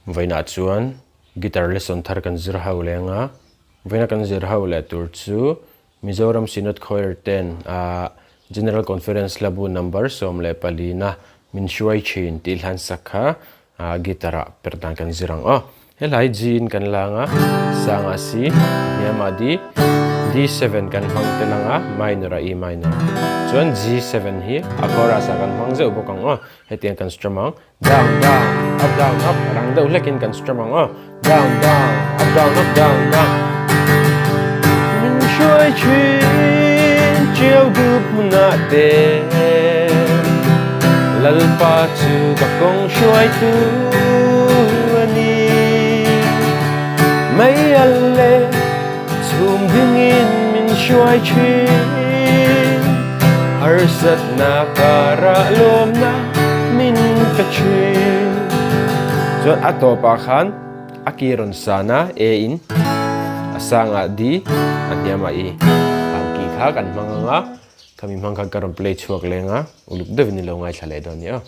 Vawiinah chuan guitar lesson thar kan zir ho leng a, vawiina kan zir ho leh tur chu Mizoram Synod Choir ten ah General Conference hlabu number 14 na min hruai thin tih hlan sak kha ah guitar ah per dan kan zir ang aw. Helai G in kan lang a, sangah C, hniamah D, D7 kan hmang tel ang a, minor ah E minor. Chuan G7 hi a chorus ah kan hmang zeuh bawk ang aw. Hetiang kan strum ang, down down, up down up, rang deuh hlekin kan strum ang aw. Down down, up down up down down. Min hruai thin chiau dup hmunah te Lalpa chu ka kawng hruaitu a ni. Mei al leh chhum dingin min hruai thin, harsatna karah lawmna min pe thin. Chuan a tawpah khan a ki rawn san a, A in a sangah D, a hniamah E. Ang ki kha kan hmang ang a, khami hmang khan ka rawn play chhuak leng a, uluk deuhin i lo ngaithla leh dawn nia.